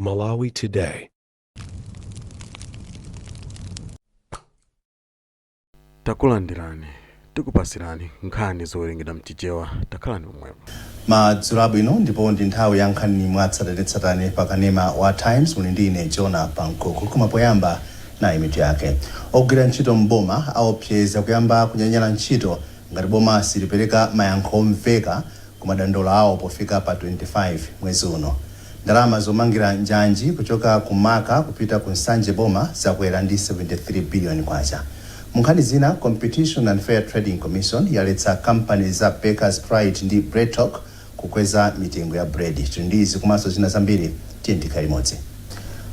Malawi Today. Takulandirani, tikupasirani nkhani zowerengedwa mchichewa. Takhalani pomwepo. Madzulo abwino, ndipo ndi nthawi ya nkhani mwatsatanetsatane pa kanema wa Times. Muli ndi ine Jona Pankuku. Koma poyamba, nayi mitu yake. Ogwira ntchito mboma aopseza kuyamba kunyanyala ntchito ngati boma silipereka mayankho omveka ku madandaulo awo pofika pa 25 mwezi uno. Ndalama zomangira njanji kuchoka ku Marka kupita ku Nsanje boma zakwera ndi 73 billion kwacha. Munkhani zina, Competition and Fair Trading Commission yaletsa kampani za Bakers Pride ndi Breadtalk kukweza mitengo ya bread. Tili ndi izi komanso zina zambiri, tiye tikhale limodzi.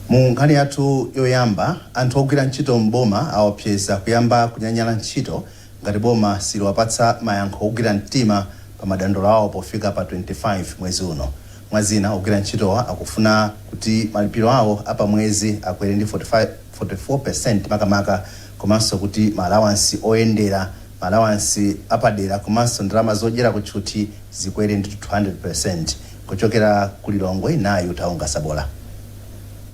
Mu nkhani yathu yoyamba, anthu ogwira ntchito mboma aopseza kuyamba kunyanyala ntchito ngati boma siliwapatsa mayankho ogwira mtima pa madandaulo awo pofika pa 25 mwezi uno. Mwazina, ogwira ntchitowa akufuna kuti malipiro awo apamwezi akwere ndi 45 44% makamaka, komanso kuti maalawansi oyendera, maalawansi apadera komanso ndalama zodyera kutchuthi zikwere ndi 200%. Kuchokera ku Lilongwe, nayu Taunga Sabola.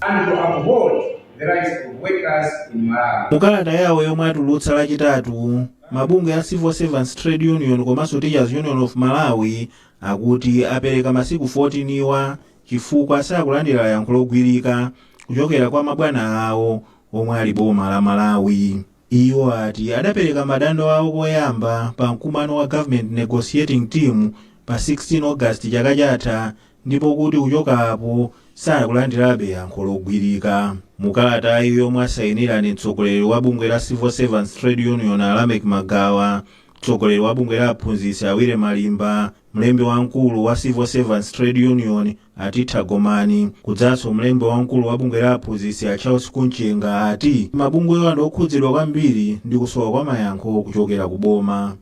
And to uphold the rights of workers in Malawi. Mukalata yawo yomwe atulutsa Lachitatu, mabungwe a Civil Servants Trade Union komanso Teachers Union of Malawi akuti apereka masiku 14 iwa chifukwa sakulandira yankho logwirika kuchokera kwa mabwana awo omwe ali boma la Malawi. Iwo ati adapereka madando awo koyamba pa mkumano wa Government Negotiating Team pa 16 August chaka chatha, ndipo kuti kuchoka apo sakulandirabe yankho logwirika. Mukalatayi, yomwe asayinira ndi mtsogoleri wa bungwe la Civil Servants Trade Union a Lameck Magawa, mtsogoleri wa bungwe la aphunzitsi a Willie Malimba, mlembi wamkulu wa Civil Servants Trade Union a Titha Gomani, kudzanso mlembi wamkulu wa bungwe la aphunzitsi a Charles Kunchenga, ati mabungwewa ndi okhudzidwa kwambiri ndi kusowa kwa mayankho kuchokera ku boma.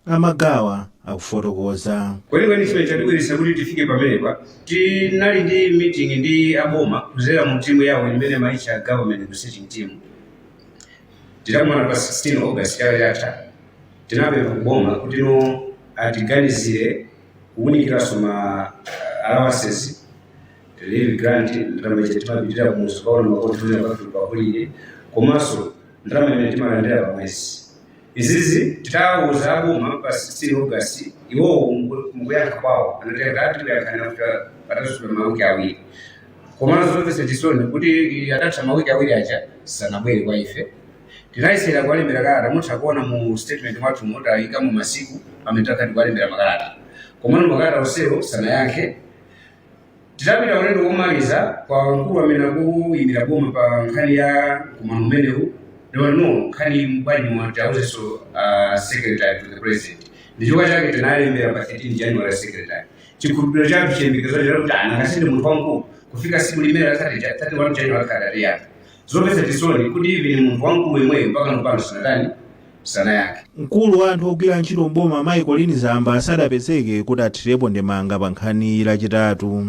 A Magawa akufotokoza. Kwenikweni chimene chatibweretsa kuti tifike pamenepa, tinali ndi meeting ndi aboma kudzera mu timu yawo imene maitcha Government Negotiating Team. Titakumana pa 16 August chaka chatha, tinapempha kuboma kuti no, atiganizire kuwunikiranso ma allowances, relief grant, ndalama ija timapitira kumuzi kaona makontolera pakafika pa holiday, komanso ndalama imene timalandira pa mwezi. Izizi titawuza aboma pa 16 August, iwowo mukuyankha kwawo anatenga ati kuyankhana kuti patasula mawiki 2. Komanso zomvetsa chisoni kuti atatha mawiki 2 aja sanabwere kwa ife. Tinayesera kuwalembera kalata. Mutha kuona mu statement mwathu mutayikamo masiku amene takati kuwalembera makalata, komano makalata onsewo sanayankhe. Titapita ulendo womaliza kwa mkulu amene akuyimira boma pa nkhani ya mkumano umenewu, ndipo no, nkhani mbwanyi mwatauzenso Secretary to the President. Ndichifukwa chake tinalembera pa 13 January Secretary. Chikhulupiriro chathu, chiyembekezo chacho kuti anangasinde munthu wamkulu kufika siku limene la 31 January akhala atiyankha. Zomvetsa chisoni kuti even munthu wamkulu yemweyo mpaka nopano sanatani, sanayankhe. Mkulu wa anthu ogwira ntchito mboma Michael Zamba sadapezeke kuti athirepo ndemanga pa nkhani Lachitatu.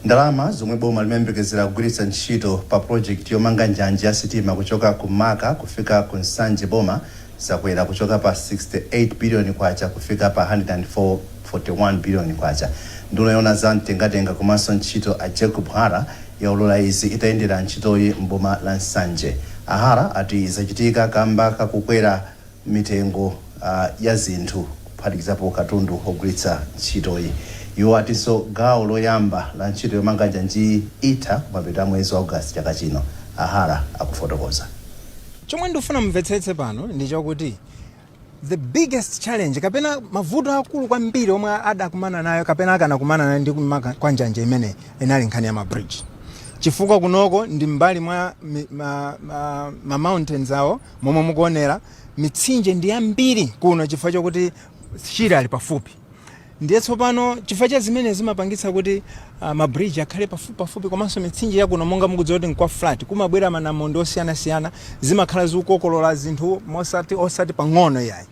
Ndalama zomwe boma limayembekezera kugwiritsa ntchito pa project yomanga njanji ya sitima kuchoka ku Marka kufika ku Nsanje boma zakwera kuchoka pa 68 billion kwacha kufika pa 141 billion kwacha. Nduna yoona za mtengatenga komanso ntchito a Jacob Hara yaulula izi itayendera ntchitoyi mboma la Nsanje. A Hara ati zachitika kamba kakukwera mitengo ya zinthu, kuphatikizapo katundu ogwiritsa ntchitoyi. Iwo atinso gawo loyamba la ntchito yomanga njanjiyi itha kumapeto a mwezi wa August chaka chino. A Hara akufotokoza. Chomwe ndikufuna mumvetsetse pano ndi chokuti the biggest challenge kapena mavuto akulu kwambiri omwe adakumana nayo kapena akanakumana nayo ndi kumanga kwa njanja imene inali nkhani ya mabridge, chifukwa kunoko ndi mbali mwa ma mountains awo momwe mukuonera mitsinje ndi yambiri kuno, chifukwa chokuti Shire ali pafupi. Ndiye tsopano chifukwa cha zimene zimapangitsa kuti mabridge akhale pafupi pafupi, komanso mitsinje yakuno, monga mukudziwa kuti nkwa flat, kumabwera manamondo osiyanasiyana, zimakhala zikukokolola zinthu mosati osati pang'ono iyayi.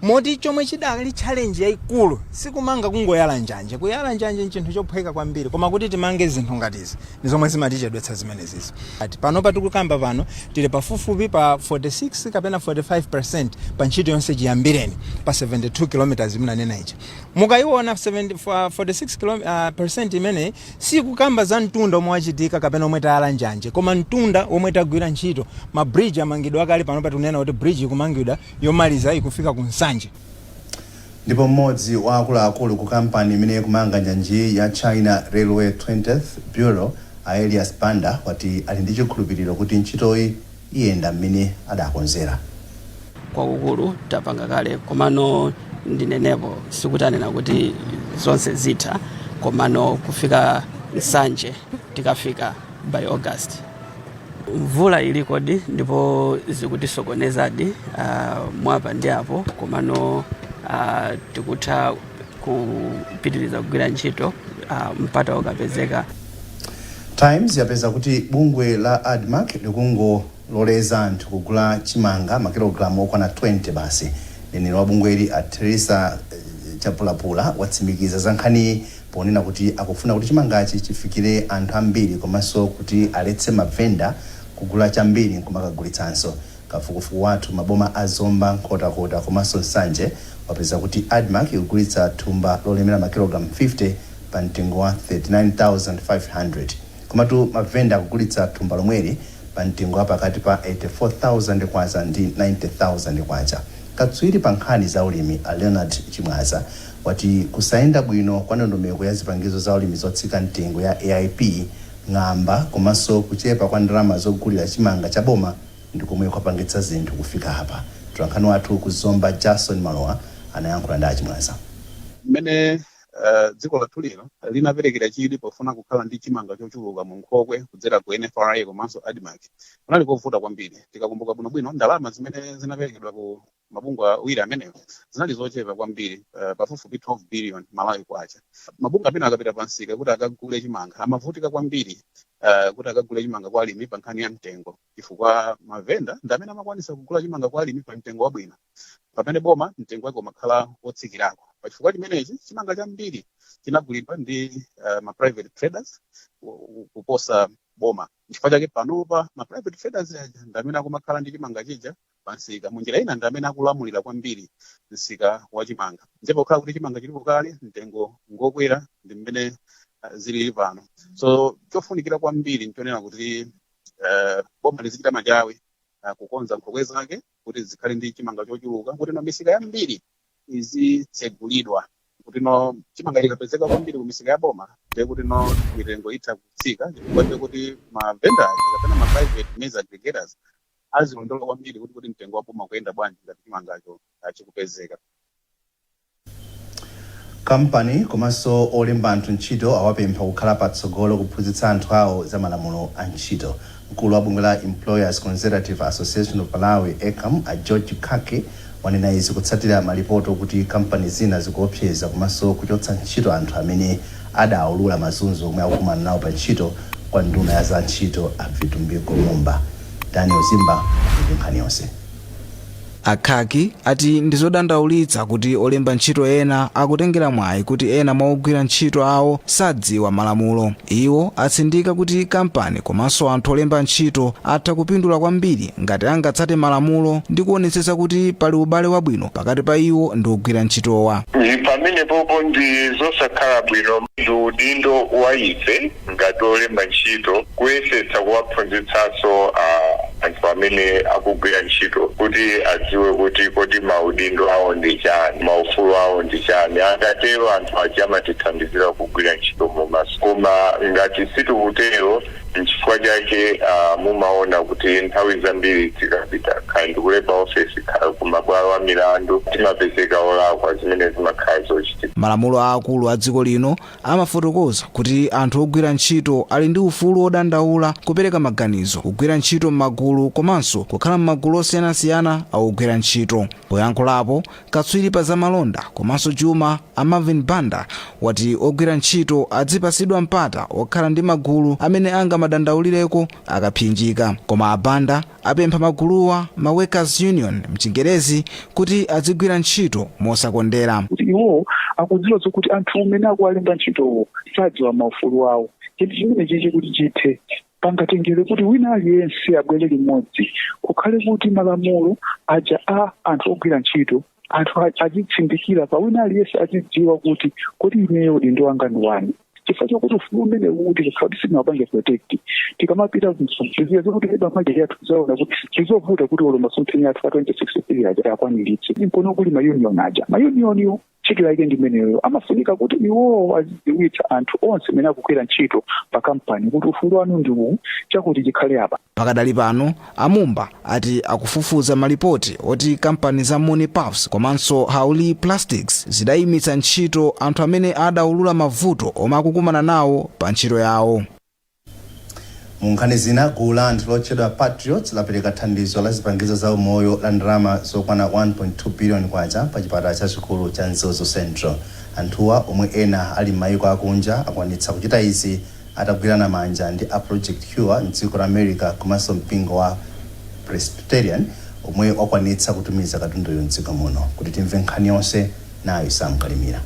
Moti chomwe chidali challenge yayikulu sikumanga, kungoyala njanje. Kuyala njanje nchinthu chophweka kwambiri, koma kuti timange zinthu ngatizi ndi zomwe zimatichedwetsa zimenezizo. Ati panopa tikukamba pano tili pafupifupi pa 46 kapena 45 pa ntchito yonse chiyambireni pa 72 km mnanena ija. Mukayiona 70 46 percent imeneyi, sikukamba za mtunda omwe wachitika kapena omwe tayala njanje, koma mtunda omwe tagwira ntchito. Ma bridge amangidwa akale. Panopa tikunena kuti bridge ikumangidwa yomaliza ikufika ku Nsanje. Ndipo mmodzi wa akuluakulu ku kampani imene ikumanga njanji ya China Railway 20th Bureau, a Elias Banda, wati ali ndi chikhulupiriro kuti ntchitoyi iyenda mmene adakonzera. Kwakukulu tapanga kale, komano ndinenepo sikutanena kuti zonse zitha, komano kufika Nsanje tikafika by August. Mvula ilikodi ndipo zikutisokonezadi mwapa ndi apo, komano tikutha kupitiriza kugwira ntchito mpata ukapezeka. Times yapeza kuti bungwe la ADMARC likungololeza anthu kugula chimanga makilogalamu okwana 20 basi. Mneneri wa bungweli, a Teresa Chapulapula, watsimikiza za nkhaniyi ponena kuti akufuna kuti chimangachi chifikire anthu ambiri komanso kuti aletse mavenda kugula chambiri nkumakagulitsanso. Kafukufuku wathu maboma a Zomba, Nkhotakota komanso Nsanje wapeza kuti ADMARC ikugulitsa thumba lolemera makilogalamu 50 pa mtengo wa 39,500, komatu mavenda akugulitsa thumba lomweli pa mtengo wa pakati pa 84,000 kwacha ndi 90,000 kwacha. Katswiri pa nkhani za ulimi, a Leonard Chimwaza, wati kusayenda bwino kwa ndondomeko ya zipangizo za ulimi zotsika mtengo ya AIP, ng'amba komanso kuchepa kwa ndalama zogulira chimanga cha boma ndi komwe kwapangitsa zinthu kufika apa. Mtolankhani wathu ku Zomba, Jason Malowa, anayankhula ndi aChimwaza. Mmene dziko lathu lino linaperekera chidwi pofuna kukhala ndi chimanga chochuluka mu nkhokwe kudzera ku NFRA komanso ADMARC kunali kovuta kwambiri. Tikakumbuka bwinobwino, ndalama zimene zinaperekedwa ku mabungwe awiri amenewo zinali zochepa kwambiri, pafupifupi 12 billion Malawi kwacha. Mabungwe amene akapita pansika kuti akagule chimanga amavutika kwambiri kuti akagule chimanga kwa alimi pa nkhani ya mtengo, chifukwa mavenda ndi amene amakwanisa kugula chimanga kwa alimi pa mtengo wabwino, pamene boma mtengo wake umakhala wotsikirako. Pachifukwa chimenechi, chimanga chambiri chinagulidwa ndi ma private traders kuposa boma. Chifukwa chake panopa ma private traders aja ndi amene akumakhala ndi chimanga chija pansika. Munjira ina, ndi amene akulamulira kwambiri msika wa chimanga. Ndipo kukhala kuti chimanga chilipo kale, mtengo ngokwera, ndi mmene zilili pano. So chofunikira kwambiri nchonena kuti boma lizichita machawi kukonza nkhokwe zake kuti zikhale ndi chimanga chochuluka, kuti no misika yambiri izitsegulidwa, kuti no chimanga chikapezeka kwambiri ku misika ya boma, ndiye kuti no mitengo itha kutsika, chifukwa kuti ma vendors kapena ma private maize aggregators azilondola kwambiri kuti mtengo wa boma kuyenda bwanji ngati chimangacho chikupezeka. Kampani komanso olemba anthu ntchito awapempha kukhala patsogolo kuphunzitsa anthu awo za malamulo a ntchito. Mkulu wa bungwe la Employers Consultative Association of Malawi, ECAM, a George Kake, wanena izi kutsatira malipoti kuti kampani zina zikuopseza komanso kuchotsa ntchito anthu amene adaulula mazunzo omwe akukumana nawo pa ntchito kwa nduna ya za ntchito, a Vitumbiko Mumba. Daniel Zimba ndi nkhani yonse. Akhaki ati ndizodandaulitsa kuti olemba ntchito ena akutengera mwayi kuti ena mwa ogwira ntchito awo sadziwa malamulo. Iwo atsindika kuti kampani komanso anthu olemba ntchito atha kupindula kwambiri ngati angatsate malamulo ndi kuonetsetsa kuti pali ubale wabwino pakati pa iwo ndi ogwira ntchitowa. Ndi pamenepopo ndi zosakhala bwino. Ndi udindo wa ife ngati olemba ntchito kuyesetsa kuwaphunzitsanso anthu amene akugwira ntchito kuti adziwe kuti kodi maudindo awo ndi chani, maufulu awo ndi chani. Akatero, anthu aja amatithandizira kugwira ntchito mumaso. Koma ngati sitikutero, nchifukwa chake mumaona kuti nthawi zambiri tikapita kaya ndi ku labour office, kaya kumabwalo a milandu, timapezeka olakwa zimene zimakhala zochitika. Malamulo aakulu a dziko lino amafotokoza kuti anthu ogwira ntchito ali ndi ufulu wodandaula, kupereka maganizo, kugwira ntchito m'magulu komanso kukhala m'magulu osiyanasiyana a ogwira ntchito. Poyankhulapo, katswiri pa zamalonda komanso chuma, a Marvin Banda, wati ogwira ntchito adzipasidwa mpata okhala ndi magulu amene angamathandize. angamadandaulireko akapsinjika. Koma abanda apempha maguluwa, ma workers union mchingerezi, kuti adzigwira ntchito mosakondera. Kuti iwowo akudziwa zokuti anthu amene akuwalemba ntchitowo sadziwa maufulu awo. Chinthu chimene chichi kuti chithe, pangatengere kuti wina aliyense abwere limodzi, kukhale kuti malamulo aja a anthu ogwira ntchito, anthu azitsindikira pa wina aliyense, azidziwa kuti kodi ineyo udindo wanga ndi wani, chifukwa chokuti ufulu umene kuti kukhala kuti sitinawapange protect, tikamapita kumsonkhezera zokuti labour market yathu, tizaona kuti tizovuta kuti olo masomphenya athu a 2063 aja akwaniritse. Nkono kuli ma union aja, ma union yo ntchito yake ndi imeneyo. Amafunika kuti iwowo azidziwitsa anthu onse amene akugwira ntchito pa kampani kuti ufulu wanu ndi uwu, chakuti chikhale apa. Pakadali pano, amumba ati akufufuza malipoti oti kampani za Muni Puffs komanso Hauli Plastics zidayimitsa ntchito anthu amene adaulula mavuto omwe akukumana nawo pa ntchito yawo. Mu nkhani zina, gulu la anthu lotchedwa Patriots lapereka thandizo la zipangizo za umoyo la ndalama zokwana 1.2 billion kwacha pa chipatala chachikulu cha Mzuzu Central. Anthuwa, omwe ena ali m'mayiko akunja, akwanitsa kuchita izi atagwirana manja ndi a Project Cure mdziko la America komanso mpingo wa Presbyterian omwe wakwanitsa kutumiza katunduyo mdziko muno. Kuti timve nkhani yonse, nayo Samkalimira.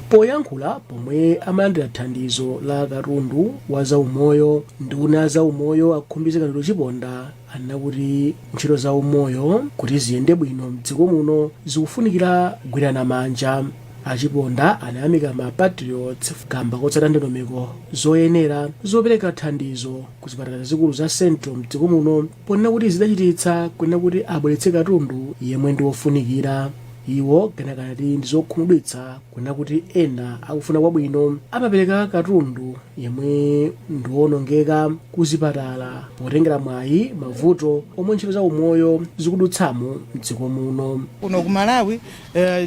Poyankhula pomwe amalandira thandizo la katundu wa zaumoyo, nduna ya zaumoyo a Khumbize Kandodo Chiponda anena kuti ntchito za umoyo kuti ziyende bwino mdziko muno zikufunikira kugwirana manja. Achiponda anayamika ma Patriots kamba kotsata ndondomeko zoyenera zopereka thandizo ku zipatala zazikulu za Central mdziko muno, ponena kuti zidachititsa kunena kuti abweretse katundu yemwe ndi wofunikira. Iwo kenaka anati ndi zokhumudwitsa kunena kuti ena akufuna kwabwino amapereka katundu yemwe ndi wonongeka ku zipatala potengera mwayi mavuto omwe ntchito za umoyo zikudutsamo mdziko muno. Kuno ku Malawi,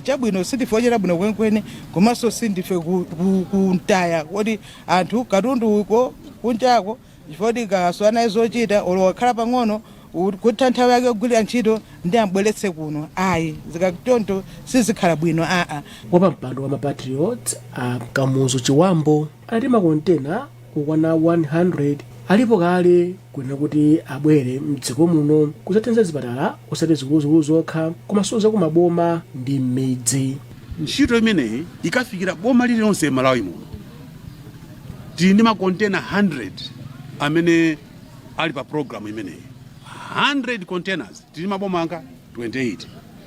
chabwino sindife ochita bwino kwenikweni, komanso sindife kuntaya kuti anthu katundu uko kunjako, chifukwa kaso naye zochita olo wakhala pang'ono kutha nthawi yake yogwirira ntchito ndi ambweretse kuno. Ayi, zikatonto sizikhala bwino aa. Wapampando wa mapatriots a Kamuzu Chiwambo anati makontena okwana 100 alipo kale kunena kuti abwere mdziko muno kudzathandiza zipatala, osati zikuluzikulu zokha komanso zakumaboma ndi m'midzi. Ntchito imeneyi ikafikira boma lililonse m'Malawi muno. Tili ndi makontena 100 amene ali pa program imeneyi, 100 containers. Tili maboma anga 28,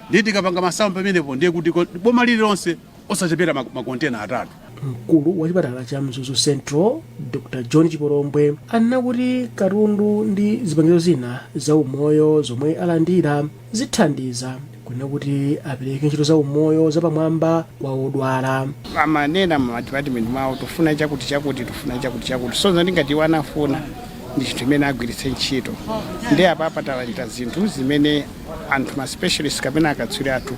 ndiye tikapanga masamu pamenepo, ndiye kuti boma lililonse osachepera makontena atatu. Mkulu wa chipatala cha Mzuzu Central, Dr John Chipolombwe, anena kuti katundu ndi zipangizo zina za umoyo zomwe alandira zithandiza kunena kuti apereke ntchito za umoyo zapamwamba kwa odwala. Amanena mu madepartment mwawo, tufuna chakuti chakuti, tufuna chakuti chakuti, so zoti ngati iwo anafuna ndi chinthu imene agwiritse ntchito. Ndi apapa talandira zinthu zimene anthu ma specialist kapena akatswiri athu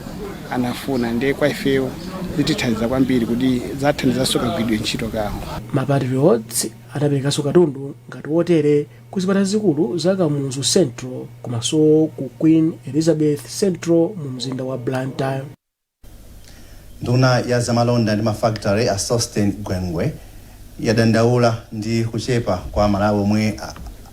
anafuna, ndiye kwa ifeyo zitithandiza kwambiri kuti zathandizanso kagwiridwe ntchito kawo. Mapatriots adaperekanso katundu ngati wotere ku zipatala zikulu za Kamuzu Central komanso ku Queen Elizabeth Central mu mzinda wa Blantyre. Nduna ya zamalonda ndi mafakitale a Sosten Gwengwe yadandaula ndi kuchepa kwa Malawi omwe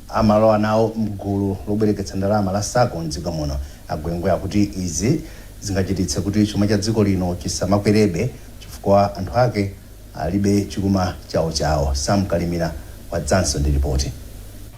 amalowa nawo mgulu lobwereketsa ndalama la SACCO mdziko muno. Agwengwe akuti izi zingachititse kuti chuma cha dziko lino chisamakwerebe chifukwa anthu ake alibe chuma chawochawo. Sam Kalimira wadzanso ndi ripoti.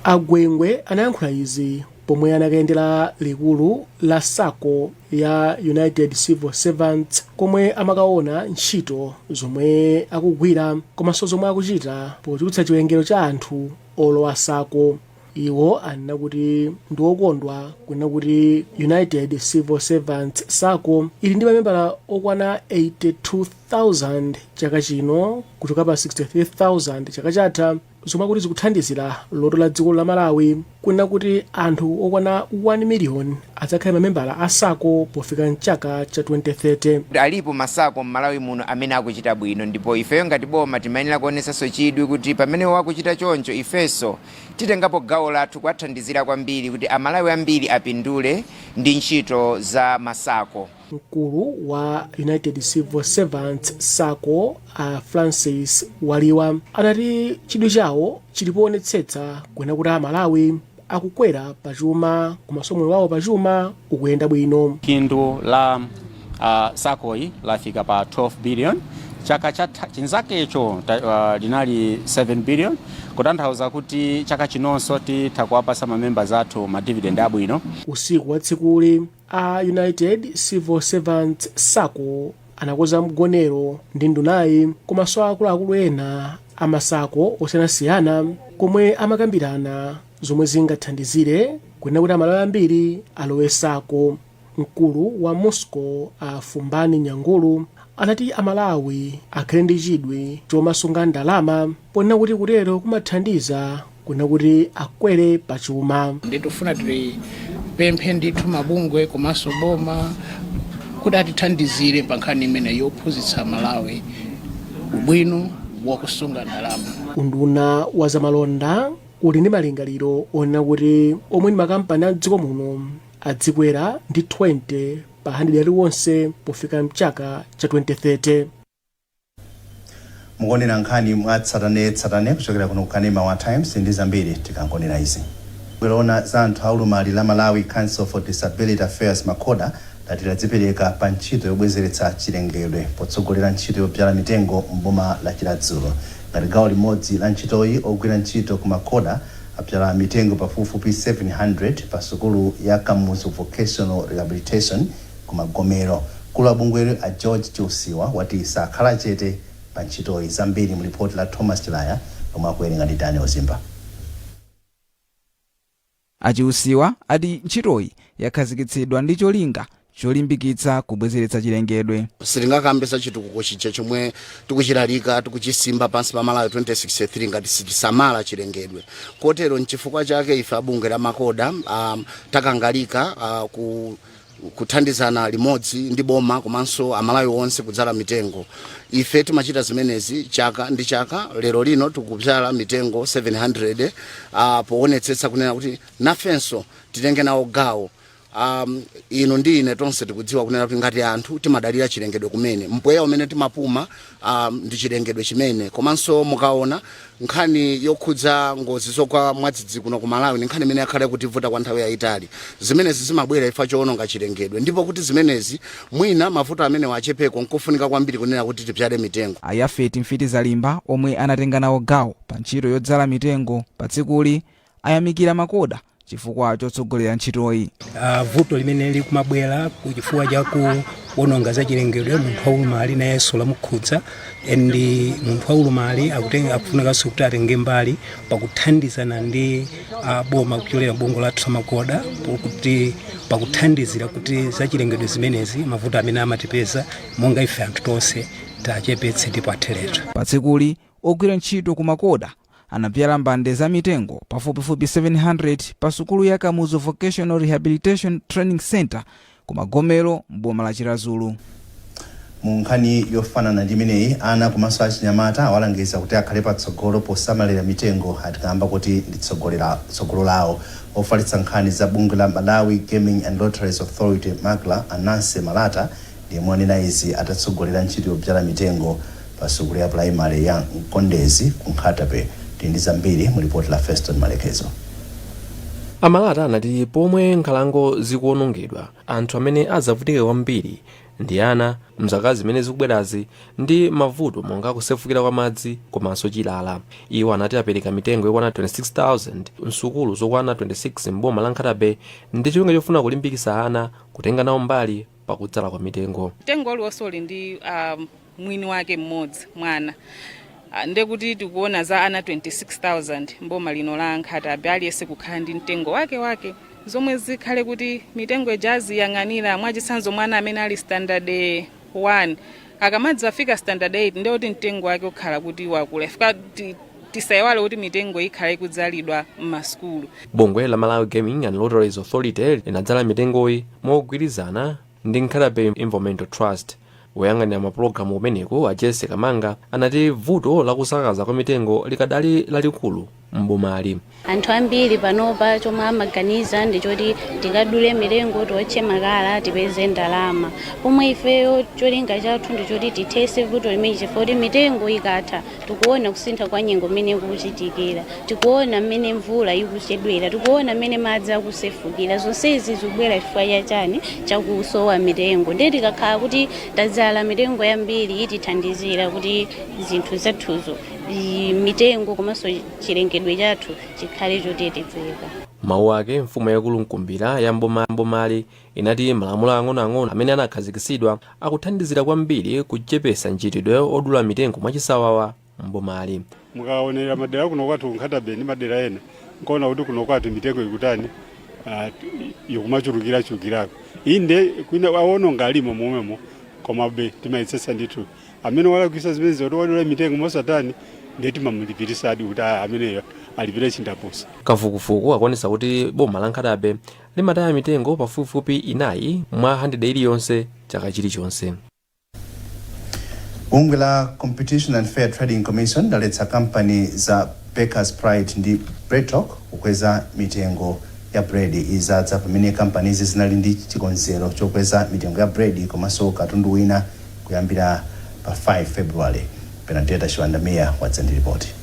Agwengwe anayankhula izi pomwe anakayendera likulu la SACCO ya United Civil Servants, komwe amakaona ntchito zomwe akugwira komanso zomwe akuchita pochulutsa chiwerengero cha anthu olowa SACCO. Iwo anena kuti ndi okondwa kunena kuti United Civil Servants SACCO ili ndi mamembala okwana 82,000 chaka chino, kuchoka pa 63,000 chaka chatha, zomwe akuti zikuthandizira loto la dziko la Malawi kunena kuti anthu okwana 1 million adzakhale mamembala a SACCO pofika mchaka cha 2030. Alipo maSACCO m'Malawi muno amene akuchita bwino, ndipo ifeyo ngati boma timayenera kuonesanso chidwi kuti pamene wakuchita choncho, ifenso titengapo gawo lathu kuwathandizira kwambiri kuti Amalawi ambiri apindule ndi ntchito za maSACCO. Mkulu wa United Civil Servants SACCO, a Francis Waliwa, anati chidwi chawo chilipoonetsetsa kwena kuti Amalawi akukwera pachuma komanso moyo wawo pachuma ukuyenda bwino. Phindu la SACCOyi lafika pa 12 billion. Chaka chinzakecho linali 7 billion, kutanthauza kuti chaka chinonso titha kuwapasa mamembers athu ma dividend abwino. Usiku wa tsikuli, a United Civil Servants SACCO anakonza mgonero ndi ndunayi komanso akuluakulu ena ama SACCO osiyanasiyana, komwe amakambirana zomwe zingathandizire kwena kuti Amalawi ambiri alowe SACCO. Mkulu wa MUSCCO, a Fumbani Nyangulu, anati Amalawi akhale ndi chidwi chomasunga ndalama, ponena kuti kutero kumathandiza kuna kuti akwere pachuma. Nditufuna tipemphe ndithu mabungwe komanso boma kuti atithandizire pa nkhani imene yophunzitsa Malawi ubwino wakusunga ndalama. Unduna wa zamalonda uli ndi malingaliro onena kuti omwe ndi makampani a mdziko muno adzikwera ndi 20 pa 100 aliwonse pofika mchaka cha 2030. Mukuonera nkhani mwatsatanetsatane kuchokera kuno kukanema wa Times ndi zambiri. Tikangonera izi, bwelona za anthu aulumali la Malawi Council for Disability Affairs, MACODA, lati ladzipereka pa ntchito yobwezeretsa chilengedwe potsogolera ntchito yobyala mitengo m'boma la Chiradzulu. Ngati gawo limodzi la ntchitoyi, ogwira ntchito ku MACODA abyala mitengo pafupifupi 700 pa sukulu ya Kamuzu Vocational Rehabilitation ku Magomero. Mkulu wa bungweli, a George Chiusiwa, wati sakhala chete pa ntchitoyi. Zambiri mu ripoti la Thomas Chilaya lomwe akuwerenga ndi Daniel Zimba. Achiusiwa ati ntchitoyi yakhazikitsidwa ndi cholinga cholimbikitsa kubwezeretsa chilengedwe. Sitingakambe za chitukuko chija chomwe tikuchilalika, tikuchisimba pansi pa Malawi 2063, ngati sitisamala chilengedwe. Kotero nchifukwa chake ife abungwe la MACODA takangalika kuthandizana limodzi ndi boma komanso Amalawi onse kudzala mitengo. Ife timachita zimenezi chaka ndi chaka. Lero lino tikudzala mitengo 700 poonetsetsa kunena kuti nafenso titenge nawo gawo. Inu ndi ine tonse tikudziwa kunena kuti ngati anthu timadalira chilengedwe kumene mpweya umene timapuma ndi chilengedwe chimene. Komanso mukaona nkhani yokhudza ngozi zogwa mwadzidzidzi kuno ku Malawi, ndi nkhani imene yakhala ikutivuta kwa nthawi yayitali. Zimenezi zimabwera ifa choononga chilengedwe, ndipo kuti zimenezi mwina mavuto amene achepeko, nkofunika kwambiri kunena kuti tibyale mitengo. Ayafeti Mfiti Zalimba, omwe anatenga nawo gawo pa ntchito yodzala mitengo pa tsikuli, ayamikira MACODA chifukwa chotsogolera ntchitoyi. Vuto limene likumabwera chifukwa cha kuwononga za chilengedwe, munthu waulumali nayenso lamukhudza, and munthu waulumali akufunikanso kuti atenge mbali pakuthandizana ndi boma kupyolera bungwe lathu la MACODA, kuti pakuthandizira kuti za chilengedwe zimenezi, mavuto amene amatipeza monga ife anthu tonse, tachepetse ndipo atheretu. Pa tsikuli, ogwira ntchito ku MACODA anapyala mbande za mitengo pafupifupi 700 pa sukulu ya Kamuzu Vocational Rehabilitation Training Center ku Magomero m'boma la Chiradzulu. Mu nkhani yofanana ndi imeneyi, ana komanso achinyamata awalangiza kuti akhale patsogolo posamalira mitengo, atikamba kuti ndi tsogolo lawo. Ofalitsa nkhani za bungwe la Malawi Gaming and Lotteries Authority, MAGLA, Ananse Malata, ndiye anena izi atatsogolera ntchito yobyala mitengo pa sukulu ya primary ya Mkondezi ku Nkhata Bay. Tili ndi zambiri mu ripoti la Feston Malekezo. Amalata anati pomwe nkhalango zikuwonongedwa, anthu amene adzavutika kwambiri ndi ana mzaka zimene zikubwerazi ndi mavuto monga kusefukira kwa madzi komanso chilala. Iwo anati apereka mitengo yokwana 26,000 msukulu zokwana 26 m'boma la Nkhata Bay ndi cholinga chofuna kulimbikitsa ana kutenga nawo mbali pakudzala kwa mitengo. Mtengo uliwonse uli ndi mwini wake mmodzi, mwana. Ndekuti tikuona za ana 26,000 mboma lino la Nkhata Bay, aliyense kukhala ndi mtengo wake wake, zomwe zikhale kuti mitengo ija aziyang'anira. Mwachitsanzo, mwana amene ali standard 1 akamadzi afika standard 8, ndekuti mtengo wake ukhala kuti wakula. Ifika tisayiwale kuti mitengo ikhala ikudzalidwa m'masukulu. Bungwe la Malawi Gaming and Lotteries Authority linadzala mitengoyi mogwirizana ndi Nkhata Bay Environmental Trust. Woyang'anira mapulogalamu kumeneko, a Jesse Kamanga, anati vuto lakusakaza kwa mitengo likadali lalikulu. Mbomali. Anthu ambiri panopa chomwe amaganiza ndi choti tikadule mitengo, tiotche makala, tipeze ndalama, pomwe ifeyo cholinga chathu ndi choti tithetse vuto limene, chifukwa kuti mitengo ikatha, tikuona kusintha kwa nyengo mmene kukuchitikira, tikuona mmene mvula ikuchedwera, tikuona mmene madzi akusefukira. Zonsezi zikubwera chifukwa chachani? Chakusowa mitengo. Ndiye tikakhala kuti tadzala mitengo yambiri, itithandizira kuti zinthu zathuzo, mitengo komanso chilengedwe chathu chikhale chotetezeka. Mawu ake, mfumu yaikulu Mkumbira ya mbomali inati malamulo ang'onoang'ono amene anakhazikitsidwa akuthandizira kwambiri kuchepesa mchitidwe odula mitengo mwachisawawa mbomali. Mukaonera madera kuno kwathu Nkhata Bay ndi madera ena, nkaona kuti kuno kwathu mitengo ikutani, ikumachulukira chulukirako. Inde, kwina awononga alimo momwemo, komabe timayetsetsa ndithu amene walakwisa zimene zoti wadula mitengo mosatani, ndiye timamulipirisadi kuti ameneyo alipire chindapusa. Kafukufuku akuonetsa kuti boma la Nkhata Bay limataya mitengo pafupifupi 4 mwa 100 iliyonse chaka chilichonse. Bungwe la Competition and Fair Trading Commission laletsa kampani za Bakers Pride ndi Breadtalk kukweza mitengo ya bredi. Izadza pamene kampanizi zinali ndi chikonzero chokweza mitengo ya bredi komanso katundu wina kuyambira pa 5 February. Benadeta Chiwandamiya wadza ndi ripoti.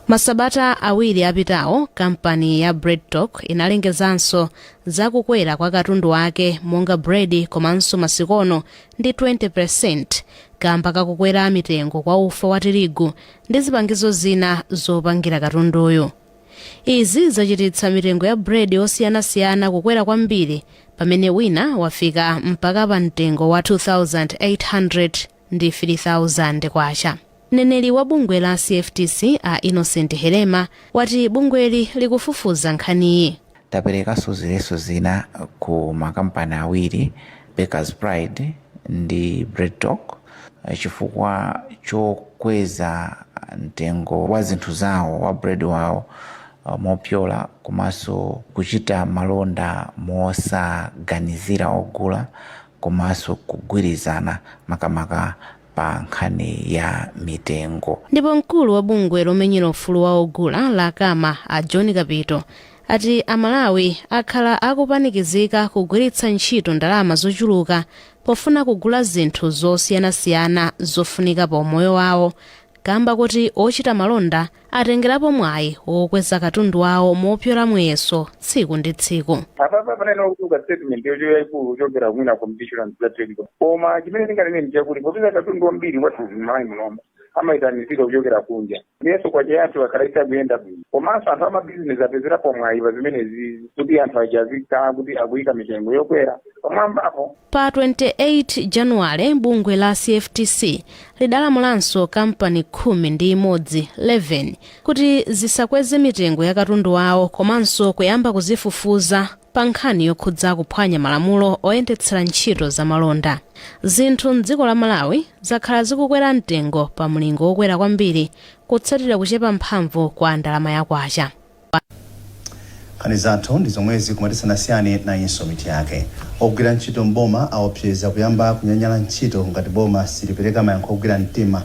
Masabata 2 apitawo, kampani ya Breadtalk inalengezanso za kukwera kwa katundu wake monga bredi komanso masikono ndi 20% kamba kakukwera mitengo kwa ufa wa tirigu ndi zipangizo zina zopangira katunduyu. Izi zachititsa mitengo ya bredi osiyanasiyana kukwera kwambiri, pamene wina wafika mpaka pa mtengo wa 2800 ndi 3000 kwacha. Mneneri wa bungwe la CFTC a Innocent Helema wati bungweli likufufuza nkhaniyi. Taperekanso ziletso zina ku makampani awiri, Bakers Pride ndi Breadtalk, chifukwa chokweza mtengo wa zinthu zawo, wa bread wawo mopyola, komanso kuchita malonda mosaganizira ogula, komanso kugwirizana makamaka pa nkhani ya mitengo. Ndipo mkulu wa bungwe lomenyera ufulu wa ogula la CAMA a John Kapito ati Amalawi akhala akupanikizika kugwiritsa ntchito ndalama zochuluka pofuna kugula zinthu zosiyanasiyana zofunika pa umoyo wawo, kamba kuti ochita malonda atengerapo mwayi wokweza katundu wawo mopyola muyeso tsiku ndi tsiku. Apapa panena kutuluka statement yocho yayikulu kuchokera kumwina Competition and Fair Trading, koma chimene tinganene nchakuti popeza katundu wambiri wathu m'Malawi munomo amayitanizidwa kuchokera kunja, ndiyenso kwacha yathu akhala isakuyenda bwino, komanso anthu amabizinesi apezerapo mwayi pa zimenezi kuti anthu aja azikhala kuti akuyika mitengo yokwera pamwambapo. Pa 28 Januwale, bungwe la CFTC lidalamulanso kampani 11, 11, kuti zisakweze mitengo ya katundu wawo komanso kuyamba kuzifufuza pa nkhani yokhudza kuphwanya malamulo oyendetsera ntchito za malonda. Zinthu mdziko la Malawi zakhala zikukwera mtengo pa mlingo wokwera kwambiri kutsatira kuchepa mphamvu kwa ndalama ya kwacha. Nkhani zathu ndi zomwezi, koma tisanasiyane nayinso mitu yake. Ogwira ntchito mboma aopseza kuyamba kunyanyala ntchito ngati boma silipereka mayankho ogwira mtima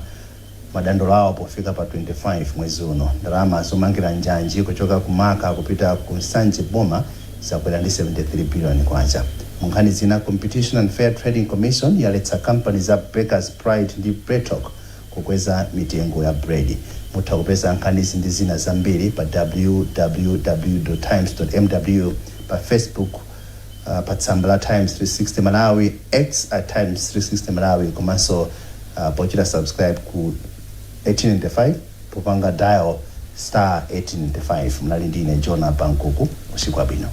madandaulo awo pofika pa 25 mwezi uno. Ndalama zomangira njanji kuchoka ku Marka kupita ku Nsanje boma zakwera ndi 73 billion kwacha. Mu nkhani zina, Competition and Fair Trading Commission yaletsa kampani za Bakers Pride ndi Breadtalk kukweza mitengo ya bredi. Mutha kupeza nkhanizi ndi zina zambiri pa www times mw, pa Facebook pa tsamba la Times 360 Malawi, X at Times 360 Malawi, komanso pochita subscribe ku 1895 popanga dial *1895. Mnali ndine Jona Pankuku. Usiku wabwino.